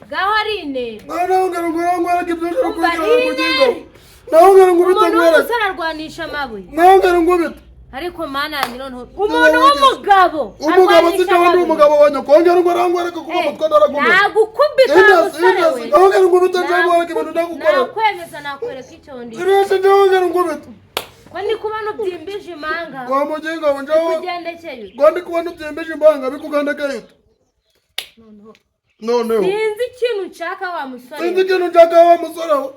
Ngaho ari intera. Nawe ngara ngo ngwereke ibyo ushaka Umva, kugira ngo ni ugingo. intera. Nawe ngara ngo ubite Umuntu ngwereke. w'umusore arwanisha amabuye. Nawe ngara ngo ubite. Ariko Mana yanjye, noneho umuntu w'umugabo Umugabo arwanisha si jewe, ndi amabuye. umugabo wa nyoko. Wongera ngo ngwereke kuba umutwe naragumye. Nagukubita wa Indas, musore indas. we. Nawe ngara ngo ubite, nje ngwereke ibintu ndagukorera. Nakwemeza, nakwereka icyo ndi. Irese, njewe ngara ngo ubite. Ko ndi kubona ubyimbije imanga. Wa muginga we, njewe. Kugendekeye. Ngo ndi kubona ubyimbeje imbanga bikugandekeye ute? Noneho. Sinzi ikintu nshaka wa musore Sinzi we. ikintu nshaka wa musore we.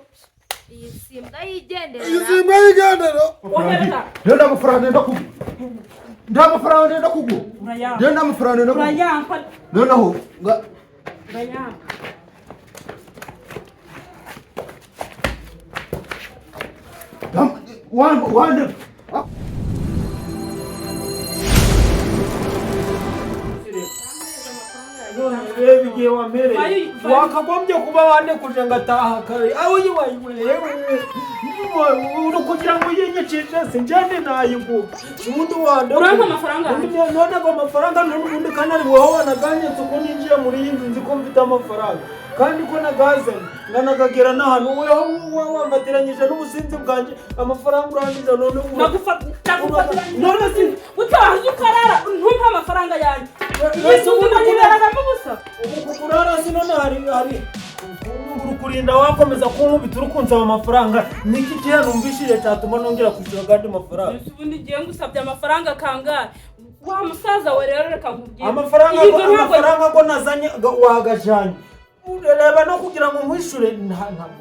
Iyi simbwa yigendera. Iyi simbwa yigendera. Ohereza. Rero nta mafaranga ndenda kuguha, nta mafaranga ndenda kuguha. Urayampa. Rero nta mafaranga ndenda kuguha. Urayampa. Noneho Urayampa. Wande. None reba igihe wampereye. Vayo- Wakagombye kuba wandekuje ngataha kare aho yiwayiwe uri kugira ngo uyinyicishe, sinjende nayiguha ubundi wande. Urampa amafaranga Undi none ago mafaranga none ubundi kandi ari wowe wanaganyetse uko ninjiye muri iyi nzu, nzi ko mfite amafaranga kandi ko nagazanye nganagagera n'ahantu weho wamfatiranyije n'ubusinzi bwanjye amafaranga urangiza none Ndagufatiranyije. None si Utahaza ukarara ntumpe amafaranga yanjye. Ese ubundi Niberagamo ubusa. Ubu kurara si none hari uri kurinda wakomeza kunkubita uri kunsaba amafaranga, niki gihe numvishije cyatuma nongera kwishyura agandi mafaranga? Ese ubundi ngiye ngusabye amafaranga kangahe wa musaza we? Rero reka nkubwire. Amafaranga Iyi nzu ntabwo- Amafaranga ngo nazanye wagajanye, ureba no kugira ngo nkwishure ntabwo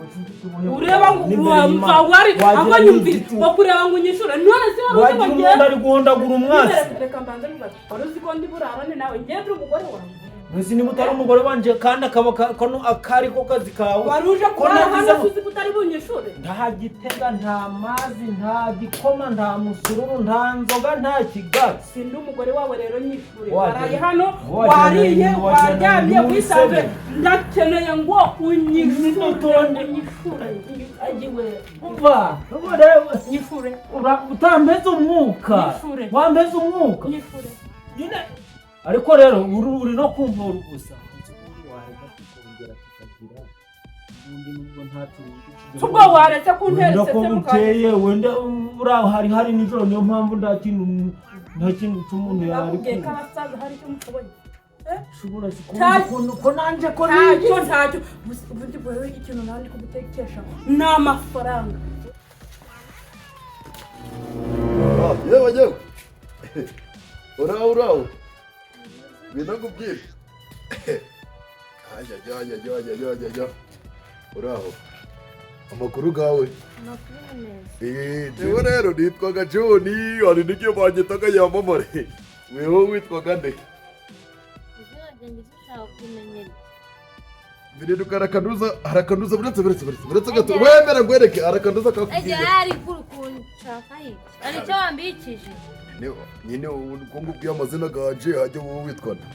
Ureba ngo n'imbere y'Imana. wumva wari Wagira aho nyumvira n'igitugu. ngo kureba ngo unyishure, none se wari uzi Wagira ngo umuntu ngiye ari guhondagura umwasi. Reka mbanze nkubaze, wari uzi ko ndi burarane nawe, ngiye ndi umugore wawe? Ntuzi niba utari umugore wanje kandi akaba kano akari ko kazi kawe. Wari uje Ko kurara hano nagize- uzi ko utari bunyishure? Nta gitega, nta mazi, nta gikoma, nta musururu, nta nzoga, nta kigari. Sindi umugore wawe rero, nyishure. Wagenda- Waraye hano, wagenda- wariye, wagenda waryamye muri wisanze. sebe. Ndakeneye ngo unyishure. Utonde. Unyishure agiwe. Umva ureba. Nyishure. Utambeze umwuka. Nyishure. Wambeze umwuka. Nyishure. Nyine ariko rero uri no kumvura ubusa. Ubundi wareka tukongera tukagira ubundi nubwo ntacu. Ubwo waretse kuntera Wenda ko isese mukanya. bukeye, wenda uriya hari nijoro, niyo mpamvu nta kintu cy'umuntu yari Nakubwiye ko kumva. abasaza hari icyo mushoboye. Ushobora Nta- ukuntu ko nanje ko Ntacyo. nigize. Ntacyo. Ubundi wewe ikintu nawe ndi kugutekesha ni amafaranga. Ah, yewe yewe, uraho uraho, ngwino nkubwire. Ajya ajya ajya ajya ajya ajya ajya, uraho, amakuru gawe? Amakuru ni meza. Eh, jewe rero nitwaga John, hari n'igihe banyitaga yamamare. Wewe witwaga nde? Izina ryanjye dushaka kumenyera. Birinduka, arakanuza arakanuza, buretse buretse buretse buretse gato, wemera ngwereke arakanuza Ege. kakubwiye. Ari kuri kunshaka iki? Hari icyo wambikije? Nyine ubu ko ngubwiye amazina ganje, hajya wowe witwa nde?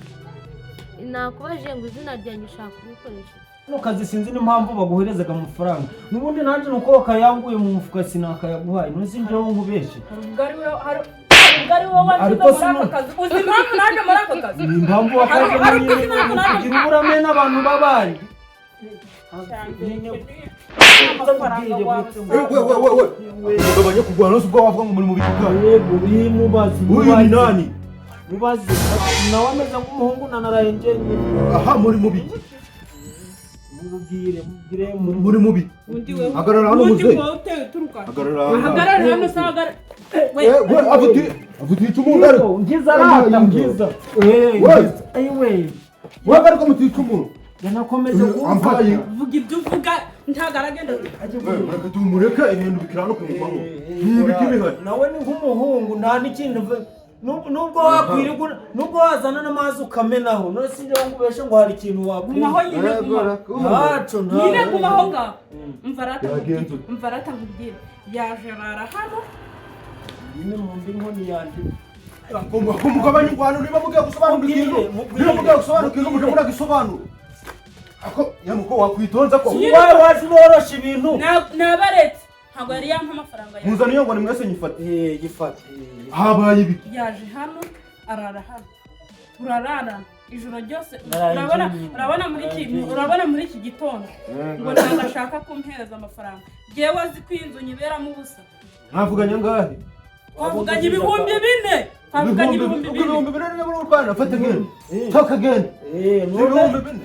Nakubajije ngo izina ryanjye ushaka kubikoresha. Kano kazi sinzi n'impamvu baguherezaga amafaranga n'ubundi, nanjye nuko bakayanguye mu mufuka sinakayaguhaye, ntuzi njyewe nkubeshe. Hari ubwo ari wowe wanshyize Ariko muri aka kazi. Uzi impamvu naje muri aka kazi? Ni impamvu wakaje Hari nyine ubwo impamvu naje- kugira uburame n'abantu babaye. Amafaranga wawe. We we we we, mugabanye kurwana, ubwo wavuga ngo muri mu biki? Yego, mubazi. Uyu ni nani? Mubazi nawe ameze nk'umuhungu nanaraye njyenyine. Aha muri mu biki? Mubwire, mubwire. Muri mu biki? Undi wewe. Hagarara hano, Undi muzehe. wowe uteye uturuka. Hagarara hano. Hagarara hano se, hagarara. We. Eh, we avuti icumu ndari. Ngiza rata, ngiza. We. Ayiwe. We garuka mu icumu. Yanakomeje Ambaye. kumfata. Vuga ibyo uvuga, ntagaragenda. Reka tumureke, ibintu bikiranuka mu ni ibiki bihari? Nawe ni nk'umuhungu, nta n'ikintu nubwo wakwirirwa, nubwo wazana n'amazi ukamenaho, none sinjye ngo ubeshe ngo hari ikintu Gumaho wakura. nyine, gumaho. Ntaco. Nyine gumaho ngaho. Umva rata Byagenze nkubwire. ute? Umva rata nkubwire. Yaje arara hano. Nyine mumva inkoni yanjye. Umugabanye ingwano, niba mugiye gusobanura ikintu. Mubwire, mubwire. Niba mugiye gusobanura ikintu muje muragisobanura ako nyamuko wakwitonza ko. Wowe waje urorosha ibintu. Nabaretse. Ntabwo yari yampa amafaranga yawe. Muzana iyo ngwano mwese nyifate. Eh, gifate. Habaye ibiki? Yaje hano arara hano. Turararana. Ijoro ryose. Naraye Urabona, njyenyine. urabona muri iki, Naraye njyenyine. urabona muri iki gitondo ngo ntabwo ashaka kumpereza amafaranga. Ngewe azi ko iyi nzu nyiberamo ubusa. Mwavuganye angahe? Twavuganye 4000, twavuganye 4000. 4000 niba uri Rwanda, fata genda, toka genda. 4000,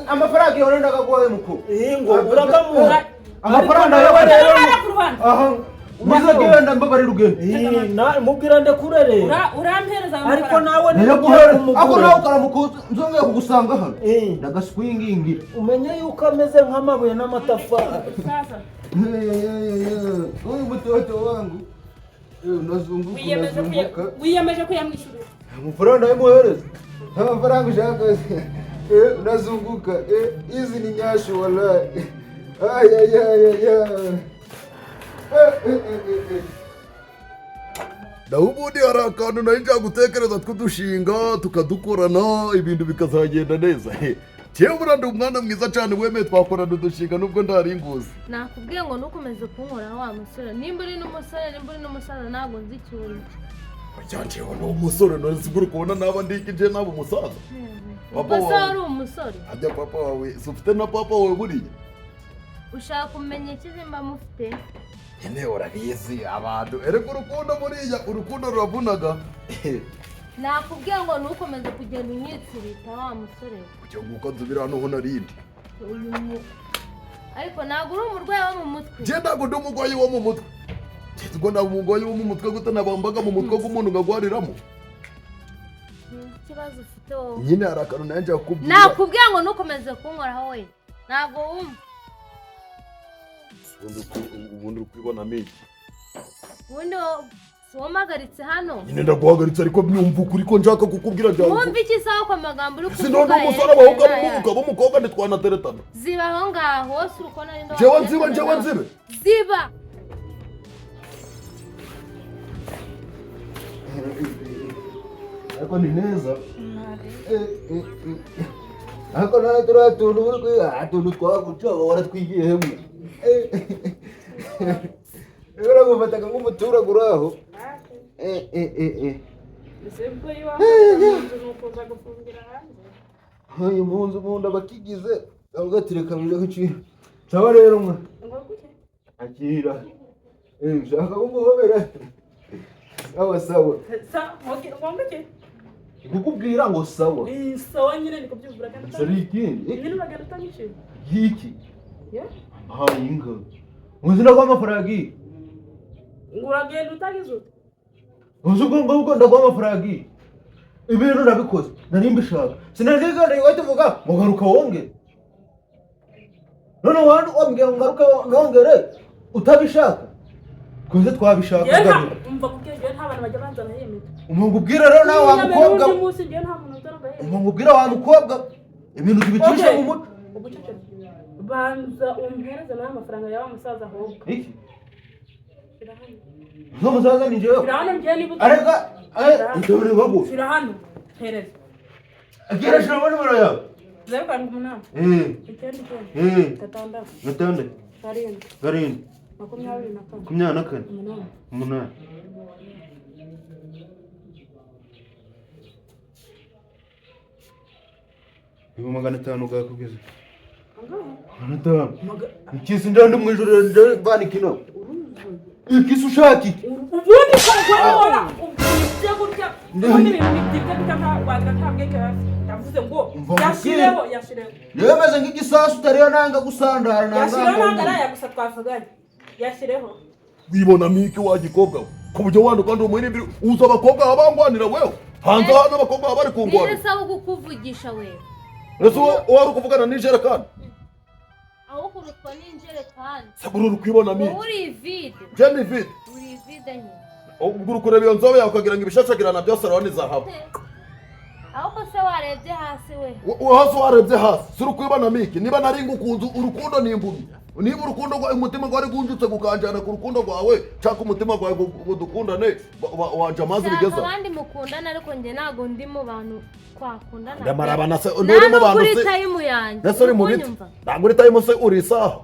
amafaranga yawe ndagaguhaye mukuru. Ngo urakamuha. Amafaranga Ariko yawe nawe rero Urabona ku ruhande. Aha muze, genda, mbabarira ugenda. Mubwira ndekure rero. Urampereza ayo Ariko mafaranga. nawe niba ugiye Naraguhera ako kumugura, nawe ukaramukuza, nzongeye kugusanga hano ndagaswingingira. Umenye yuko ameze nk'amabuye n'amatafari. Musaza, Huyu mtoto wangu unazunguka wiyemeje unazunguka. Wiyemeje kuyamwishyurira. Amafaranga yamuhereza, amafaranga ushaka, unazunguka, hizi ni nyashu wallahi. Ay ay ay ay ay. Eh, eh, eh, eh. Naho ubundi hari akantu nari nshaka gutekereza tw'udushinga tukadukorana, ibintu bikazagenda neza. Njyewe buriya ndi umwana mwiza cyane, wemeye twakorana udushinga nubwo ndari inguzi. Nakubwiye ngo ntukomeze kunkoraho wa musore. Nimba uri n'umusore, nimba uri n'umusaza, ntabwo nzi icyo uri cyo. Oya, njyewe ni umusore. None se uri kubona naba ndiki nje naba umusaza? Papa Ubwo se wawe. wari umusore? Ajya papa wawe si ufite na papa wawe buriya? Ushaka kumenya iki nimba mufite? Nyine urabizi abantu, erega urukundo buriya urukundo ruravunaga. Nakubwiye ngo ntukomeze kugenda unyitsirita wa musore we. Kugira ngo uko nzubira hano ho narindi. Uyu ariko ntabwo uri umurwayi wo mu mutwe. Njye ntabwo ndi umurwayi wo mu mutwe. Njye ubwo naba umurwayi wo mu mutwe gute? Nabambaga mu mutwe w'umuntu ngagwariramo? Sinzi ikibazo ufite wowe. Nyine hari akantu nanjye kukubwira. Nakubwiye ngo ntukomeze kunkoraho we, ntabwo wumva. Ubundi uri kwibonamo iki? Ubundi si wampagaritse hano? Nyine ndaguhagaritse, ariko byumva ukuri ko nshaka kukubwira byawe. Wumva iki sawa ku magambo uri Si kuvuga? none umusore wawe Yerekana aya. ukaba umukobwa, ntitwanateretana. Ziba aho ngaho wose uri uko nari. Njyewe nziba, njyewe nzibe. Ziba. Ariko ni neza. Ariko nawe turiya tuntu uri kwiga, tuntu twaguca waratwigiye hemwe. Rero uragufataga nk'umuturage uri aho. Ese ubwo iwawe mu nzu ni ukuza gufungira hanze? Uyu mu nzu mu nda bakigize avuga ati reka mbere kuki. Sawa rero mwa. Ngo gute? Akira. Ushaka kumuhobera? Sawa sawa. Sa ngo ngute? Kukubwira ngo sawa. Sawa nyine, ni kubyumva uragenda. Sari ikindi. Nyine uragenda utanyishyuye. Yiki. Yeah? Hayi inga. Uzi ndaguha amafaranga iyi. Ngo uragenda utagize ute? Uzi ubwo ngubwo ndaguha amafaranga iyi. Ibintu nabikoze. Nari mbishaka. Sinari wahita uvuga ngo garuka wongere. None wandi wambwira ngo ngaruke nongere utabishaka. Twese twabishaka. Njyewe nta Garuka. umva kubwira, njyewe nta bantu bajya banzana yemeza. Umuntu ubwira rero nawe wa mukobwa. Undi munsi njyewe nta muntu uzana yemeza. Umuntu ubwira wa mukobwa ibintu tubicisha mu muco. Uguceceka. Banza umpereze nawe amafaranga yawe musaza ahubwo. Iki? Shira hano. Zo musaza ni njyewe. Shira hano njyewe niba Areka ndabona bagu. Shira hano. Hereza. Agira shira nimero yawe. 078. 99. 6. 6. 7. 7. 24. 24. 8. 8. 500,000 gakugeze. Angahe? 500. Ikisi ndandi mu ijoro ndavana ikino. Ikisi ushaka iki? Ubundi kwahora ubwibye gutya, ubundi ibintu bibyibye gutya nta wagira nta bwenge bafite. Ndavuze ngo Umva. Yashireho, yashireho. Niyo meze nk'igisasu utariyo nanga gusandara nanga. Yashireho, ntabwo ari aya gusa twavuganye, yashireho. Wibona miki wa gikobwa we, ku buryo wandi kandi umuhirimbiri uzi abakobwa baba bangwanira wewe hanze hano, abakobwa baba bari kungwanira. Ninde saba kukuvugisha we? Ese uwo wari kuvugana n'ijerekani? Aho kurutwa n'injerekani. Sabura uri kwibona miki. Wowe uri ivide. Jenny vide. Uri ivide nyine. Ubwo uri kureba iyo nzobe yawe ukagira ngo ibishashagirana byose urabona izahabu. Ahubwo se warebye hasi we. Hasi warebye hasi si uri kwibona miki? Niba nari ngukunze, urukundo ni impumyi. Niba urukundo rwawe umutima gwari gunjutse gukanjana ku rukundo rwawe, nshaka umutima gwawe ngo dukundane, wanje amazi Shaka bigeza. abandi mukundana, ariko njye ntabwo ndi mu bantu twakundana. Ndamarabana se Nta nturi mu bantu nubwo uri se? time yanjye. Ese uri mu biti? Kunyumva? Ntabwo uri time se, uri isaha.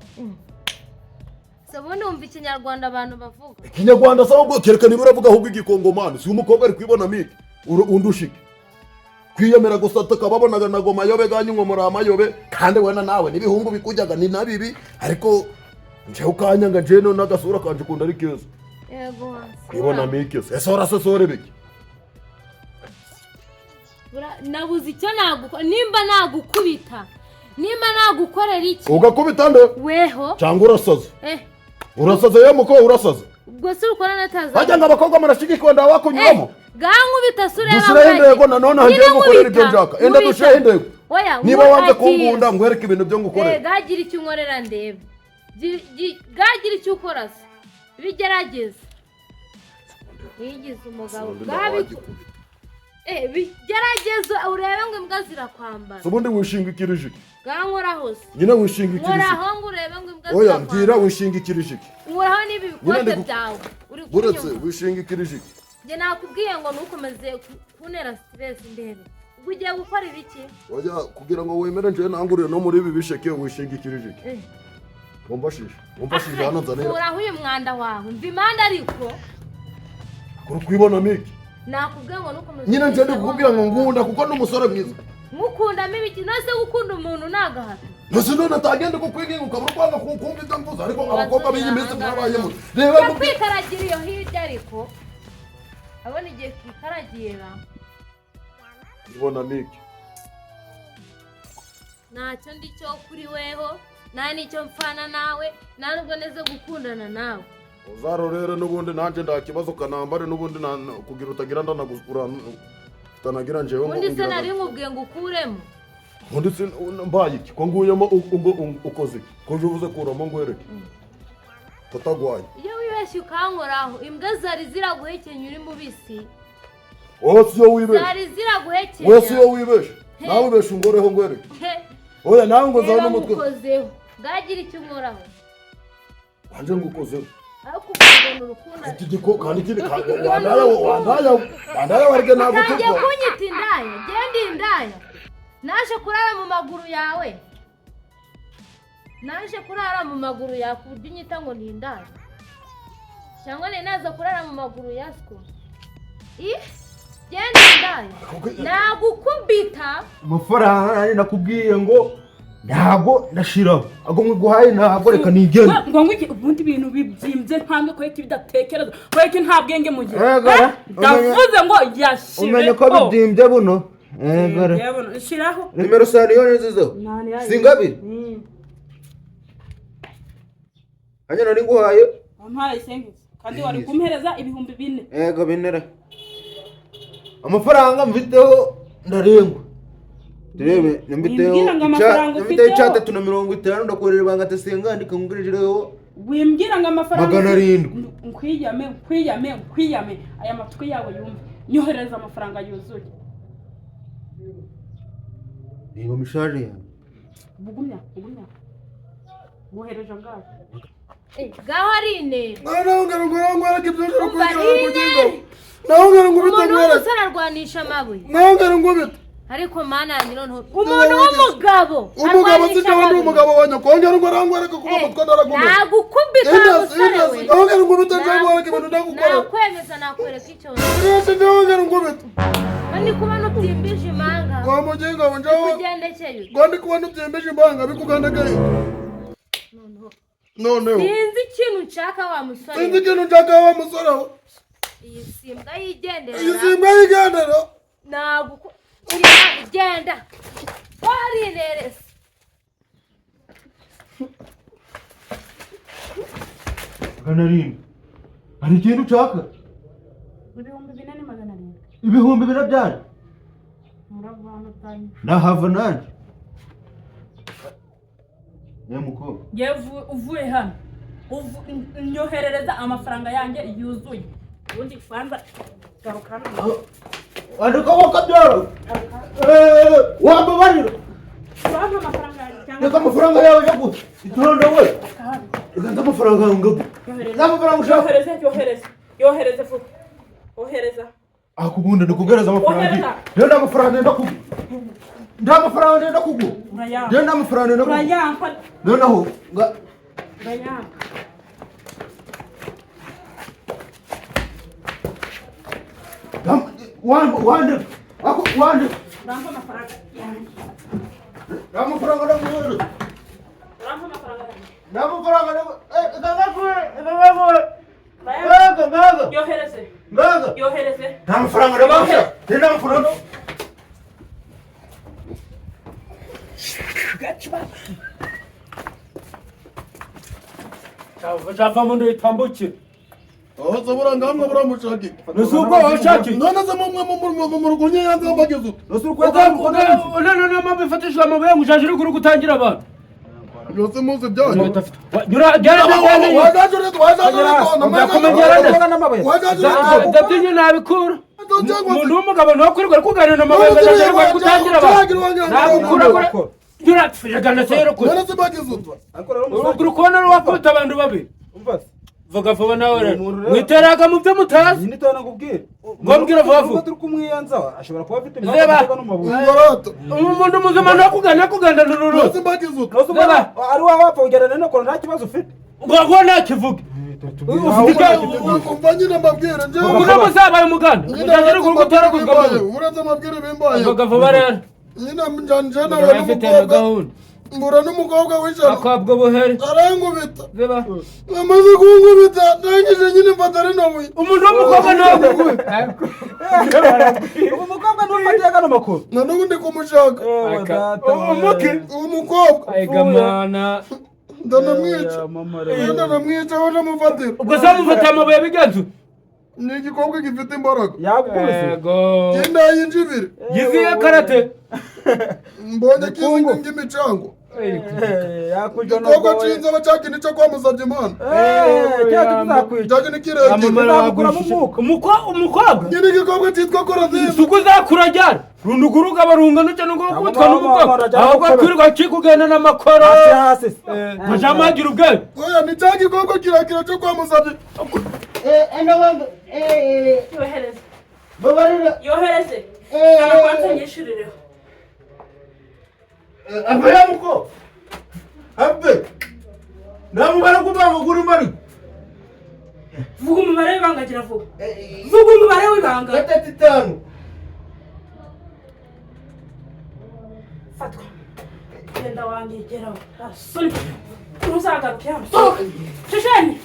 Se ubundi wumva ikinyarwanda abantu bavuga? Ikinyarwanda se ahubwo kereka niba uravuga ahubwo igikongomani. Si umukobwa ari kwibona miki, undi ushike. Kwiyemera gusa tukababonaga nago mayobe ganyu ngo muri amayobe, kandi wena nawe n'ibihungu bikujyaga ni nabibi, ariko njewe ukanyanga njewe none agasura kanje ukunda ari keza. Yego wa. Kwibona mikese ese urasesora ibiki? Nabuze icyo nagukora, nimba nagukubita, nimba nagukorera iki? Ugakubita nde? Weho. Cyangwa urasaze? Urasaze ye muko, urasaze. Ubwo se ukora nataza? Hajya ngo abakobwa murashigikiwe ndawakunyuramo. Gankubita se ureba Dushireho ngwage. intego nanone Nyine hangiye gukorera ibyo nkubita, nshaka. Enda nkubita. dushireho intego. Oya, Niba wanze akira. kunkunda ngwereke ibintu byo ngukorera. Gagira icyo unkorera ndebe. Gagira icyo ukora se. Bigerageze. Wigize umugabo. Bigerageze urebe ngo imbwa zirakwambara. Ubundi wishingikirije iki? Gankoraho se. Nyine wishingikirije iki? Nkoraho ngo urebe ngo imbwa Oya mbwira zirakwambara. wishingikirije iki? Nkoraho n'ibi Nyine bikote byawe. Uri Buretse kunyumva? wishingikirije iki? Njye nakubwiye ngo ntukomeze kuntera stress ndebe. Ubwo ugiye gukora ibiki? Oya kugira ngo wemere njewe nangurire no muri ibi bisheke wishingikirije iki? Wumvashije. Wumvashije hano nzanira. Kuraho uyu mwanda wawe. Mva impande ariko. Kuri kwibona miki. Nakubwiye ngo ntukomeze. Nyine nje ndikubwira ngo ngunda kuko ndi umusore mwiza. Mukundamo ibiki? Nose gukunda umuntu nagahato. Nose none atagenda kukwiginga ukabura kwanga kumva ibyo mvuze, ariko abakobwa b'iyi minsi mwabayemo. Reba kwikaragira iyo hirya ariko. Abona igihe kikaragira. Ibona miki. Ntacyo ndi cyo kuri weho, nta nicyo mfana nawe, nta nubwo neze gukundana nawe. Uzarorere n'ubundi nanje nda kibazo kanambare n'ubundi kugira utagira ndanagura utanagira njewe ngo Ubundi se nari nkubwiye ngo ukuremo. Ubundi se mbaye iki? Ko nguyemo ukoze iki? Ko nje uvuze kuramo ngwereke. Tutagwaye. Iyo wibeshye ukankoraho, imbwa zari ziraguhekenya uri mubisi. Wowe si yo wibeshye. Zari ziraguhekenya. Wowe si yo wibeshye. Nawe ubeshe ungoreho ngwereke. Oya nawe ngo zawe n'umutwe. Ngukozeho. Ngagira icyo unkoraho. Anje ngukozeho. Ariko ukabona urukundo. Iki giko kandi kiri wandaya wandaya wandaya warige ntabwo utangiye kunyita indaya. Genda indaya. Naje kurara mu maguru yawe. Naje kurara mu maguru yawe ku buryo unyita ngo ni indaya. Cyangwa ne naza kurara mu maguru ya sko. Genda indaya. Nagukubita. Amafaranga nakubwiye ngo ntago ndashiraho. Ago nguhaye ntago reka nigende. Ngo ngwiki ubundi bintu bibyimbye ntange ko bidatekereza. Ko iki nta bwenge mu gihe. Ndavuze ngo yashire. Umenye ko bibyimbye buno. Egara. Shiraho. Nimero saniyo nizo. Singabiri. Anya nari nguhaye. Wampaye sengisi. Kandi wari kumpereza 4000. Ego binera. Amafaranga mfiteho ndarengwa. Turebe nambiteho 350 ndakorera ibanga tesenga ndikangurireho. Wimbwira ngo amafaranga 700. Nkwiyame nkwiyame nkwiyame aya matwi yawe yumve. Nyohereza amafaranga yuzuye. Niba mishaje yawe. Bugumya bugumya. Wohereje ngaho. Gaho ari intego. Nawe ngara ibyo kugira. Nawe ngara ngo Umuntu bitangwere. w'umusore arwanisha amabuye. Nawe ngara ngo bita. Ariko mana yanjye noneho umuntu w'umugabo. Umugabo si jewe ndi umugabo wa nyoko. Wongera ngo arangwereke kuko umutwe ndaragumye. Nagukubita musore we. Wongera ngo bita jewe ngwereke ibintu ndagukora. Nakwemeza nakwereka icyo. Ese jewe wongera ngo bita. Ndi kubona ubyimbije imanga. Kwa mugenga wa njawe. Kugendekeye. Ngo ndi kubona ubyimbije imanga bikugandekeye. Noneho. Sinzi ikintu nshaka wa musore. Sinzi ikintu nshaka wa musore. Iyi simbwa yigendera. Iyi simbwa yigendera. Naguku genda. Warinerese. 700. Hari ikintu ushaka? 4700. 4000 byari? Muravana tani. Nahava nanjye. Nyamuko. Yevu uvuye hano. Nyoherereza amafaranga yanjye yuzuye. Ubundi kwanza garuka hano. Andika wakabyara. Wambabarira. Urampa amafaranga yanjye cyangwa Reka amafaranga yawe yagu. Itondo we. Reka amafaranga yawe ngagu. Amafaranga ushaka. Yohereze yohereze. Yohereze vuba. Ohereza. Akubundi ndikugereza amafaranga. Rero ndamafaranga ndakugu. Ndamafaranga ndakugu. Rero ndamafaranga ndakugu. Urayampa. Noneho nga urayampa. Wande wande. Ako wande. Urampa amafaranga yanjye. Nta mafaranga ndaguhereza. Urampa amafaranga yanjye. Nta mafaranga ndaguhereza. Ngaga, ngaga. Yohereze. Ngaga. Yohereze. Nta mafaranga ndaguhereza. Nta mafaranga. Javamo nditambukire. Aho se buriya ngamwe buriya mushaka iki? Nese ubwo washaki. None se mumwe mu rugo nyanza mbageze ute? None niyo mpamvu ifatishije amabuye ngo ushaje uri gutangira abantu. Byose muzi byanyu. Nyura gera. Ndatinye nabikura. Umuntu w'umugabo ntakwirirwa ari kuganira n'amabuye ngo ashaje uri gutangira abantu. Nabikura kure. Nyura yagana se yerokure. None se mbageze ute? Uri kubona ari wakubita abantu babiri. Vuga vuba nawe rero. Mwiteraga mu byo mutazi. Nyine nakubwira. Ngo mbwira vuba vuba. Turi kumwiyanza ashobora kuba afite Zeba. Ingorota. Umuntu muzima ntakugana kuganda n'ururu. None se mbageze ute? Ari wowe wapfa kugenda no nta kibazo ufite. Ngo ngo ntakivuge. Ufite Umva nyine mbabwire njyewe. Ubu muzabaye umuganda. Nyine Uzaje uri gutera bimbaye. kuzwa. Uretse amabwire bimbaye. Vuga vuba rero. Nyine njye nawe Afite na n'umukobwa. gahunda. Mbura n'umukobwa w'ijana. Akabwo buheri. Arankubita. Zeba. Amaze kunkubita ndangije nyine mfata rino buye. Umuntu w'umukobwa nawe. Ubu mukobwa ntufatiye kano makuru. Na n'ubu ndi kumushaka. Umuki. Uwo mukobwa. Ayigamana. Ndanamwica. Ndanamwica aho ndamufatira. Ubwo se mufata amabuye bigenze. Ni igikobwa gifite imbaraga. Yagukubise. Yego. Inda y'injibiri. Yiziye karate. Mbonye kizi ng'imicango. Yakujya Igikobwa c'inzobe ca kintu co kwa Musabyimana. Cyangwa Ca kintu kirekire. Amamara wagushije. Umukobwa. Nyine igikobwa citwa Korodine. Isuku zakura ryari? Rundugu rugaba rungana cyane ngo gukubitwa n'umukobwa. Ahubwo kwirirwa kikugenda n'amakoro. Hasi hasi. Majamagira ubwenge. Oya ni ca gikobwa kirekire co kwa Musabye. Yohereze. Yohereze. Kana kwanza nyishurireho. Abe yamuko. Abe. Namubara kubanga kuri mari. Vuga umubare w'ibanga gira vuba. Vuga umubare w'ibanga. 35. Fatwa. Genda wanjye geraho. Soni. Ntuzagaruke hano. Sohoka. Shisheni.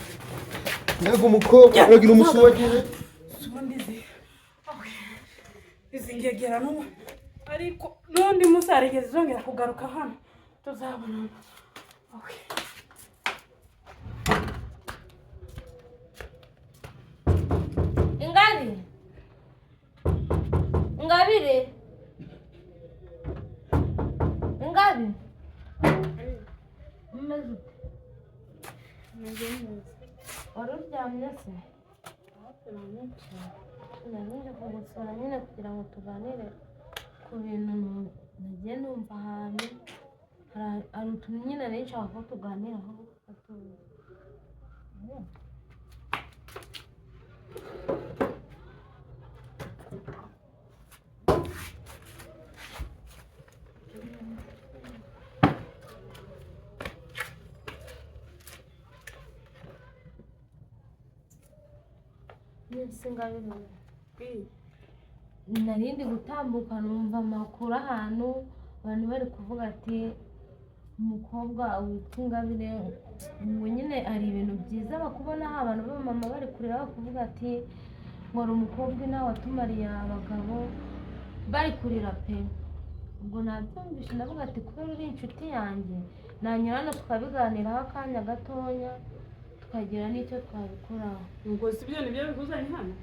Mbega umukobwa uragira umusuwagire. Ubundi izi. Izi ngegera n'ubu. Ariko n'undi munsi harigeze zongera kugaruka hano. Tuzabonana. Okay. Ingabire. Ingabire. Ingabire. Umeze ute? Wari uryamye se? Nari nje kugusura nyine kugira ngo tuganire ku bintu nagiye numva ahantu hari utuntu nyine nari nshaka ko tuganiraho. Nari ndi gutambuka numva amakuru ahantu abantu bari kuvuga ati umukobwa witwa Ingabire ngo nyine hari ibintu byiza bakubonaho, abantu b'abamama bari kurira bakuvuga ati ngo uri umukobwa inaha watumariye abagabo, bari kurira pe. Ubwo nabyumvise ndavuga ati kubera uri inshuti yanjye nanyura hano tukabiganiraho akanya gatonya tukagira n'icyo twabikoraho. Ubwo si byo nibyo bikuzanye hano?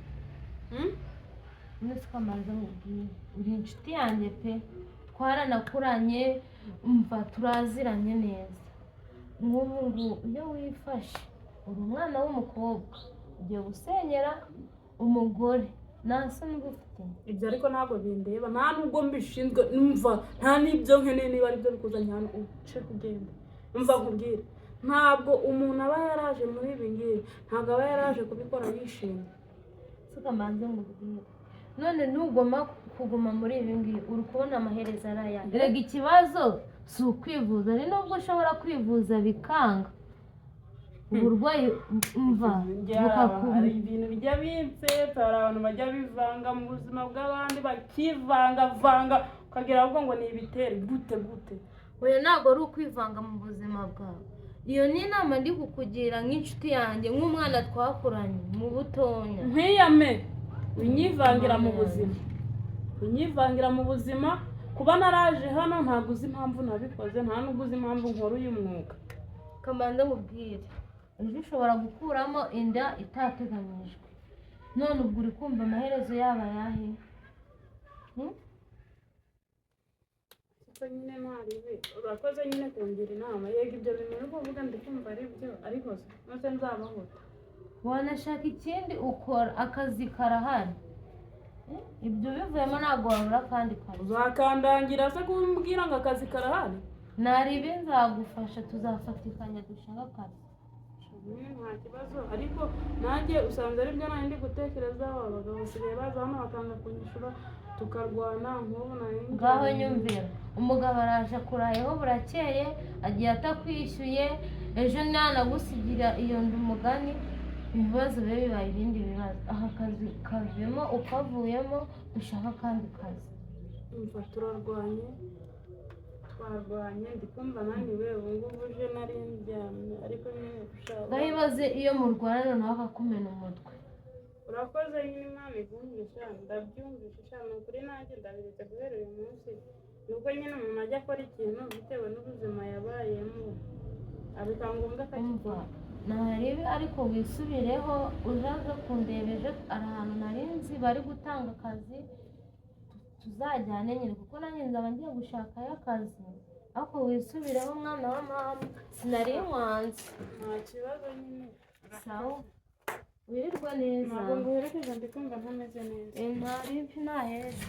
None se ukamanza nkubwire uri inshuti yanjye pe, twaranakuranye umva turaziranye neza. Nk'ubu ngubu iyo wifashe uri umwana w'umukobwa ugiye gusenyera umugore nta soni uba ufite. Ibyo ariko ntabwo bindeba, nta nubwo mbishinzwe, numva nta n'ibyo nkeneye niba aribyo bikuzanye hano uce kugenda. Umva nkubwire, ntabwo umuntu aba yaraje muri ibi ngibi, ntabwo aba yaraje kubikora yishimye. Tukamanze nkubwire none nugoma kuguma muri ibi ngibi uri kubona amaherezo ari aya. Erega ikibazo si ukwivuza, ni nubwo ushobora kwivuza bikanga uburwayi mva bukakuba. Hari ibintu bijya binsetsa, hari abantu bajya bivanga mu buzima bw'abandi bakivangavanga, Ukagira ahubwo ngo ni ibitere gute gute? Oya, ntabwo ari ukwivanga mu buzima bwawe. Iyo ni inama ndi kukugira nk'inshuti yanjye, nk'umwana twakuranye mu butonya. Nkwiyame, unyivangira mu buzima, unyivangira mu buzima. Kuba naraje hano, ntabwo uzi impamvu nabikoze, nta nubwo uzi impamvu nkora uyu mwuga. Kamanza mubwire, ejo ushobora gukuramo inda itateganyijwe. None ubwo uri kumva amaherezo yaba ayahe? Hmm? Ariko nyine ntaribi, urakoze nyine kungira inama. Yego, ibyo bintu uri kuvuga ndi kumva ari byo, ariko se nose nzabahuta? Wanashaka ikindi ukora, akazi karahari. Eh, ibyo bivuyemo ntabwo wabura akandi kazi. Uzakandangira se kumbwira ngo akazi karahari? Naribi, nzagufasha, tuzafatikanya dushaka akazi. Nyine nta kibazo, ariko nanjye usanze ari byo nari ndi gutekerezaho. Abagabo basigaye baza hano bakanga kunyishura, tukarwana. Nk'ubu nari ngiye- Ngaho nyumvira, umugabo araje akurayeho burakeye, agiye atakwishyuye. Ejo nanagusigira iyo nda, umugani ibibazo bibe bibaye ibindi bibazo. Aka kazi kavemo, ukavuyemo dushaka akandi kazi. Umva, turarwanye, twarwanye, ndi kumva naniwe. Ubu ngubu uje nari ndyamye, ariko nyine ushaka. Ngaho ibaze iyo murwana noneho akakumena umutwe. Urakoze nyine, Imana igumisha. Ndabyumvishe sha, ni ukuri nanjye ndabiretse guhera uyu munsi. Nubwo nyine umuntu ajya akora ikintu bitewe n'ubuzima yabayemo, bikaba ngombwa Umva, akakikora. Ntarebe, ariko wisubireho, uzaze kundeba ejo. Hari ahantu nari nzi bari gutanga akazi, tuzajyane nyine, kuko nanjye nzaba ngiye gushakayo akazi. Ariko wisubireho, mwana wa mama, sinari nkwanze. Nta kibazo nyine. Sawa, wirirwe neza. Ntabwo nguherekeje, ndi kumva ntameze neza. Ntaribi, ntaheza.